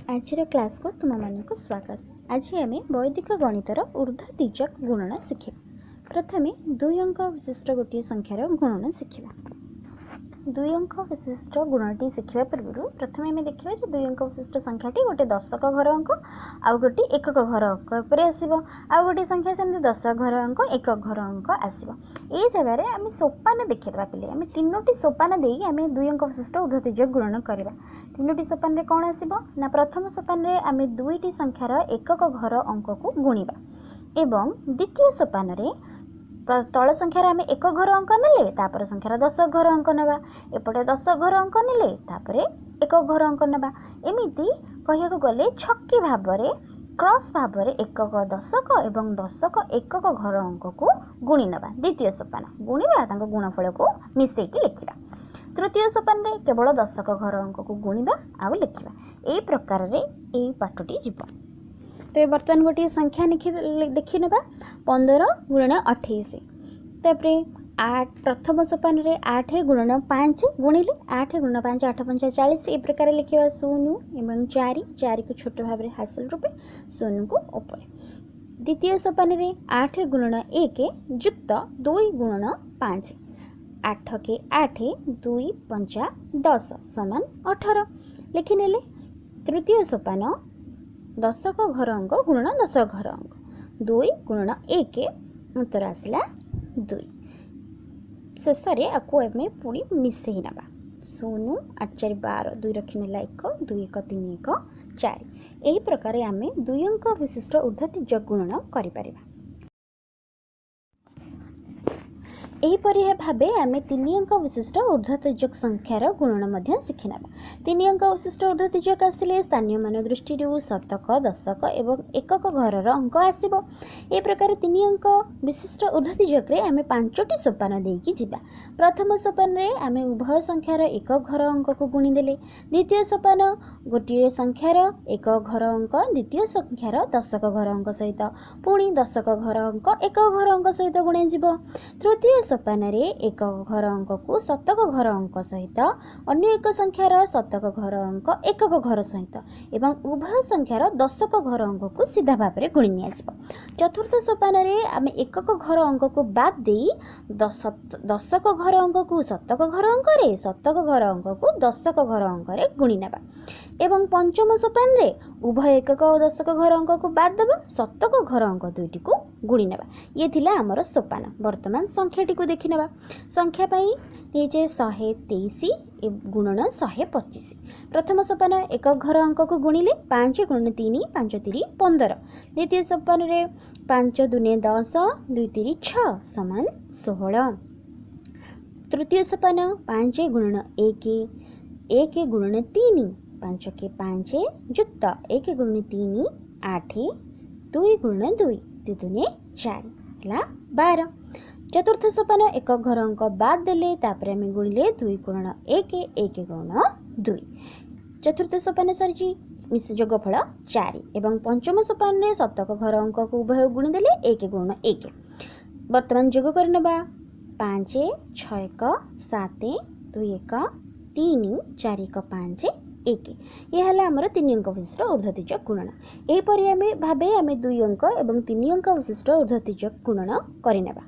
ଆଜିର କ୍ଲାସ୍କୁ ତୁମମାନଙ୍କୁ ସ୍ୱାଗତ। ଆଜି ଆମେ ବୈଦିକ ଗଣିତର ଉର୍ଦ୍ଧ୍ୱ ତିର୍ଯ୍ୟକ ଗୁଣନ ଶିଖିବା। ପ୍ରଥମେ ଦୁଇ ଅଙ୍କ ବିଶିଷ୍ଟ ଗୋଟିଏ ସଂଖ୍ୟାର ଗୁଣନ ଶିଖିବା। ଦୁଇ ଅଙ୍କ ବିଶିଷ୍ଟ ଗୁଣଟି ଶିଖିବା ପୂର୍ବରୁ ପ୍ରଥମେ ଆମେ ଦେଖିବା ଯେ ଦୁଇ ଅଙ୍କ ବିଶିଷ୍ଟ ସଂଖ୍ୟାଟି ଗୋଟେ ଦଶକ ଘର ଅଙ୍କ ଆଉ ଗୋଟିଏ ଏକକ ଘର ଅଙ୍କ ଉପରେ ଆସିବ, ଆଉ ଗୋଟିଏ ସଂଖ୍ୟା ସେମିତି ଦଶକ ଘର ଅଙ୍କ, ଏକକ ଘର ଅଙ୍କ ଆସିବ। ଏଇ ଜାଗାରେ ଆମେ ସୋପାନ ଦେଖିଦେବା ପିଲେ। ଆମେ ତିନୋଟି ସୋପାନ ଦେଇ ଆମେ ଦୁଇ ଅଙ୍କ ବିଶିଷ୍ଟ ଉର୍ଦ୍ଧ୍ୱ ତିର୍ଯ୍ୟକ ଗୁଣନ କରିବା। ତିନୋଟି ସୋପାନରେ କ'ଣ ଆସିବ ନା, ପ୍ରଥମ ସୋପାନରେ ଆମେ ଦୁଇଟି ସଂଖ୍ୟାର ଏକକ ଘର ଅଙ୍କକୁ ଗୁଣିବା ଏବଂ ଦ୍ୱିତୀୟ ସୋପାନରେ ତଳ ସଂଖ୍ୟାର ଆମେ ଏକ ଘର ଅଙ୍କ ନେଲେ ତାପରେ ସଂଖ୍ୟାର ଦଶ ଘର ଅଙ୍କ ନେବା, ଏପଟେ ଦଶ ଘର ଅଙ୍କ ନେଲେ ତାପରେ ଏକ ଘର ଅଙ୍କ ନେବା। ଏମିତି କହିବାକୁ ଗଲେ ଛକି ଭାବରେ, କ୍ରସ୍ ଭାବରେ ଏକକ ଦଶକ ଏବଂ ଦଶକ ଏକକ ଘର ଅଙ୍କକୁ ଗୁଣି ନେବା। ଦ୍ୱିତୀୟ ସୋପାନ ଗୁଣିବା, ତାଙ୍କ ଗୁଣଫଳକୁ ମିଶେଇକି ଲେଖିବା। ତୃତୀୟ ସୋପାନରେ କେବଳ ଦଶକ ଘର ଅଙ୍କକୁ ଗୁଣିବା ଆଉ ଲେଖିବା। ଏଇ ପ୍ରକାରରେ ଏଇ ପାଠଟି ଯିବ। ତେବେ ବର୍ତ୍ତମାନ ଗୋଟିଏ ସଂଖ୍ୟା ଦେଖିନେବା, 15 ଗୁଣନ 28। ତାପରେ 8, ପ୍ରଥମ ସୋପାନରେ 8 ଗୁଣନ 5 ଗୁଣିଲେ 8 ଗୁଣନ 5, 8 ପଞ୍ଚା 40। ଏ ପ୍ରକାର ଲେଖିବା 0 ଏବଂ 4, 4କୁ ଛୋଟ ଭାବରେ ହାସଲ ରୂପେ, 0କୁ ଉପରେ। ଦ୍ୱିତୀୟ ସୋପାନରେ 8 ଗୁଣନ 1 ଯୁକ୍ତ 2 ଗୁଣନ 5, 8କେ 8, 2 ପଞ୍ଚା 10 ସମାନ 18 ଲେଖିନେଲେ। ତୃତୀୟ ସୋପାନ ଦଶକ ଘର ଅଙ୍କ ଗୁଣନ ଦଶକ ଘର ଅଙ୍କ, 2 ଗୁଣନ 1, ଉତ୍ତର ଆସିଲା 2। ଶେଷରେ ଆକୁ ଆମେ ପୁଣି ମିଶେଇ ନେବା। 0, 8 4 12, 2 ରଖିନେଲା 1, 2 1 3 1 4। ଏହି ପ୍ରକାରେ ଆମେ ଦୁଇ ଅଙ୍କ ବିଶିଷ୍ଟ ଉର୍ଦ୍ଧ୍ୱ ତିର୍ଯ୍ୟକ ଗୁଣନ କରିପାରିବା। ଏହିପରି ଭାବେ ଆମେ ତିନି ଅଙ୍କ ବିଶିଷ୍ଟ ଉର୍ଦ୍ଧ୍ୱ ତିର୍ଯ୍ୟକ ସଂଖ୍ୟାର ଗୁଣନ ମଧ୍ୟ ଶିଖିନେବା। ତିନି ଅଙ୍କ ବିଶିଷ୍ଟ ଉର୍ଦ୍ଧ୍ୱ ତିର୍ଯ୍ୟକ ଆସିଲେ ସ୍ଥାନୀୟ ମାନ ଦୃଷ୍ଟିରୁ ଶତକ, ଦଶକ ଏବଂ ଏକକ ଘରର ଅଙ୍କ ଆସିବ। ଏ ପ୍ରକାର ତିନି ଅଙ୍କ ବିଶିଷ୍ଟ ଉର୍ଦ୍ଧ୍ୱ ତିର୍ଯ୍ୟକରେ ଆମେ 5ଟି ସୋପାନ ଦେଇକି ଯିବା। ପ୍ରଥମ ସୋପାନରେ ଆମେ ଉଭୟ ସଂଖ୍ୟାର ଏକ ଘର ଅଙ୍କକୁ ଗୁଣିଦେଲେ। ଦ୍ୱିତୀୟ ସୋପାନ ଗୋଟିଏ ସଂଖ୍ୟାର ଏକ ଘର ଅଙ୍କ ଦ୍ୱିତୀୟ ସଂଖ୍ୟାର ଦଶକ ଘର ଅଙ୍କ ସହିତ, ପୁଣି ଦଶକ ଘର ଅଙ୍କ ଏକ ଘର ଅଙ୍କ ସହିତ ଗୁଣାଯିବ। ତୃତୀୟ ସୋପାନରେ ଏକ ଘର ଅଙ୍କକୁ ଶତକ ଘର ଅଙ୍କ ସହିତ, ଅନ୍ୟ ଏକ ସଂଖ୍ୟାର ଶତକ ଘର ଅଙ୍କ ଏକକ ଘର ସହିତ ଏବଂ ଉଭୟ ସଂଖ୍ୟାର ଦଶକ ଘର ଅଙ୍କକୁ ସିଧା ଭାବରେ ଗୁଣି ନିଆଯିବ। ଚତୁର୍ଥ ସୋପାନରେ ଆମେ ଏକକ ଘର ଅଙ୍କକୁ ବାଦ ଦେଇ ଦଶକ ଘର ଅଙ୍କକୁ ଶତକ ଘର ଅଙ୍କରେ, ଶତକ ଘର ଅଙ୍କକୁ ଦଶକ ଘର ଅଙ୍କରେ ଗୁଣି ନେବା ଏବଂ ପଞ୍ଚମ ସୋପାନରେ ଉଭୟ ଏକକ ଓ ଦଶକ ଘର ଅଙ୍କକୁ ବାଦ ଦେବା, ଶତକ ଘର ଅଙ୍କ ଦୁଇଟିକୁ ଗୁଣି ନେବା। ଇଏ ଥିଲା ଆମର ସୋପାନ। ବର୍ତ୍ତମାନ ସଂଖ୍ୟାଟିକୁ ଦେଖିନେବା। ସଂଖ୍ୟା ପାଇଁ ନେଇଛେ 123 ଗୁଣନ 125। ପ୍ରଥମ ସୋପାନ ଏକ ଘର ଅଙ୍କକୁ ଗୁଣିଲେ 5 ଗୁଣନ 3, 5 ତିରି 15। ଦ୍ୱିତୀୟ ସୋପାନରେ 5 ଦୁନେ 10, 2 ତିରି 6 ସମାନ 16। ତୃତୀୟ ସୋପାନ 5 ଗୁଣନ 1, 1 ଗୁଣନ 3, 5କେ 5 ଯୁକ୍ତ 1 ଗୁଣନ 3 8, 2 ଗୁଣନ 2, 2 ଦୁନେ 4 ହେଲା 12। ଚତୁର୍ଥ ସୋପାନ ଏକ ଘର ଅଙ୍କ ବାଦ ଦେଲେ, ତାପରେ ଆମେ ଗୁଣିଲେ 2 ଗୁଣନ 1, 1 ଗୁଣନ 2। ଚତୁର୍ଥ ସୋପାନ ସରିଛି, ଯୋଗଫଳ 4। ଏବଂ ପଞ୍ଚମ ସୋପାନରେ ଶତକ ଘର ଅଙ୍କକୁ ଉଭୟ ଗୁଣିଦେଲେ 1 ଗୁଣନ 1। ବର୍ତ୍ତମାନ ଯୋଗ କରିନେବା, 5 6 1 7, 2 1 3, 4 1 5 1। ଇଏ ହେଲା ଆମର ତିନି ଅଙ୍କ ବିଶିଷ୍ଟ ଉର୍ଦ୍ଧ୍ୱ ତିର୍ଯ୍ୟକ ଗୁଣନ। ଏହିପରି ଆମେ ଭାବେ ଆମେ ଦୁଇ ଅଙ୍କ ଏବଂ ତିନି ଅଙ୍କ ବିଶିଷ୍ଟ ଉର୍ଦ୍ଧ୍ୱ ତିର୍ଯ୍ୟକ ଗୁଣନ କରିନେବା।